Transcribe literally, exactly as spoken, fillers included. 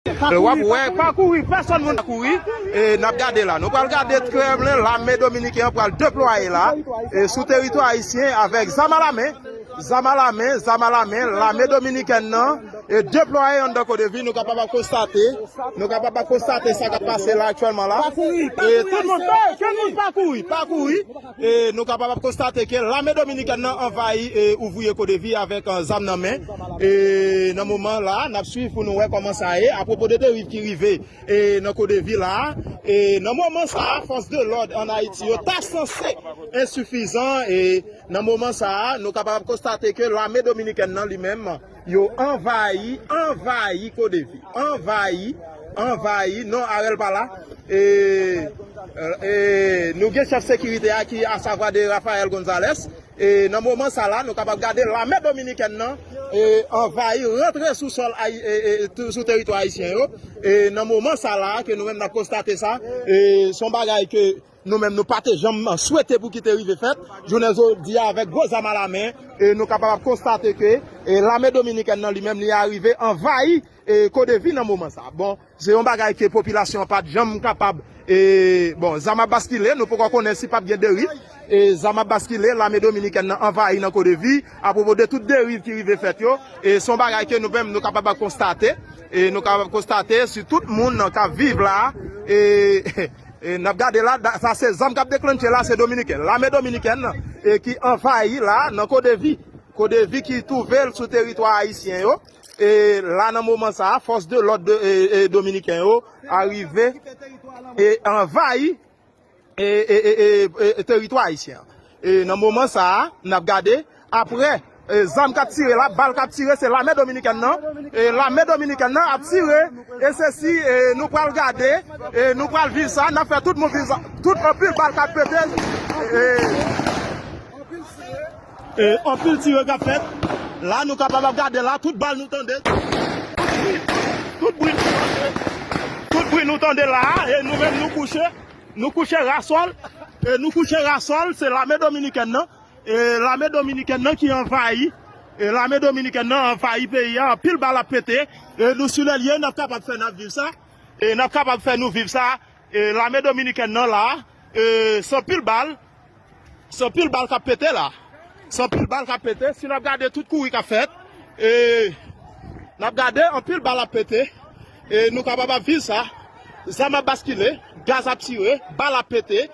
W ap wè, pa kouri, pèsonn moun pa kouri. E n ap gade la. Nou pral gade Kremlin, lame dominiken an pral deplwaye la. E sou teritwa ayisyen avèk zam a lamen. Zam a lamen, zam a lamen, lame dominikèn nan e deplwaye anndan Kodevi, nou kapab ap konstate, nou kapab ap konstate sa k ap pase la aktyèlman la. E tout moun, tout moun pa kouri, pa kouri. E nou kapab ap konstate ke lame dominikèn nan anvayi e ouvriye Kodevi avèk, eh, zam nan men. E nan moman la, n ap swiv pou nou wè kòman sa ye. Apwopo de deriv ki rive e nan Kodevi la, e nan moman sa a, fòs de lòd ann Ayiti yo ta sanse ensifizan, e nan moman sa a, nou kapab konstate ke lame dominikèn nan li menm, yo anvayi, anvayi Kodevi, anvayi, anvayi, non, Arel pa la, e, e nou gen chèf sekirite a ki asavwa de Rafael Gonzalez, e nan moman sa la, nou kapab gade lame dominikèn nan e anvayi, rantre sou sòl ayi-, e, e, tou-, sou teritwa ayisyen yo. E nan moman sa la, ke nou menm n ap konstate sa, e se yon bagay ke nou menm nou pa te janm swete pou ki te rive fèt. Jounen jodi a, avèk gwo zam a lamen, e nou kapab ap konstate ke, e lame dominikèn nan li menm, li arive anvayi e Kodevi nan moman sa. Bon, se yon bagay ke popilasyon an pa t janm kapab, e, bon, zam ap baskile, nou poko konnen si p ap gen deriv. E zam ap baskile, lame dominikèn nan anvayi nan Kodevi, apwopo de tout deriv ki rive fèt yo. E se yon bagay ke nou menm nou kapab ap konstate. E nou kapab ap konstate si tout moun k ap viv la, e, e n ap gade la, da-, sa se zam k ap deklannche la, se dominiken. Lame dominikèn nan, e ki anvayi la nan Kodevi. Kodevi ki twouve l sou teritwa ayisyen yo. E la, nan moman sa a, fòs de lòd de, e, e, dominiken yo arive e anvayi e, e, e, e, e, teritwa ayisyen an. E nan moman sa a, n ap gade, apre, e, zam k ap tire la, bal k ap tire, se lame dominikèn nan. E lame dominikèn nan ap tire, e se si, e, nou pral gade, e nou pral viv sa, n ap fè tout moun viv sa. Tout anpil bal k ap pete, e, e anpil tire k ap fèt. La, nou kapab ap gade la, tout bal nou tande. Tout bri, tout bri nou tande la, e nou menm nou kouche. Nou kouche rasòl, e nou kouche rasòl, se lame dominikèn nan. E lame dominikèn nan ki anvayi, e lame dominikèn nan anvayi peyi a, anpil bal ap pete. E nou sou lè l ye, n ap kapab fè n ap viv sa. E n ap kapab fè nou viv sa. E lame dominikèn nan la, e se anpil bal, se anpil bal k ap pete la. Se anpil bal k ap pete, si n ap gade tout kouri k ap fèt, e n ap gade anpil bal ap pete. E nou kapab ap viv sa. Zam ap baskile, gaz ap tire, bal ap pete.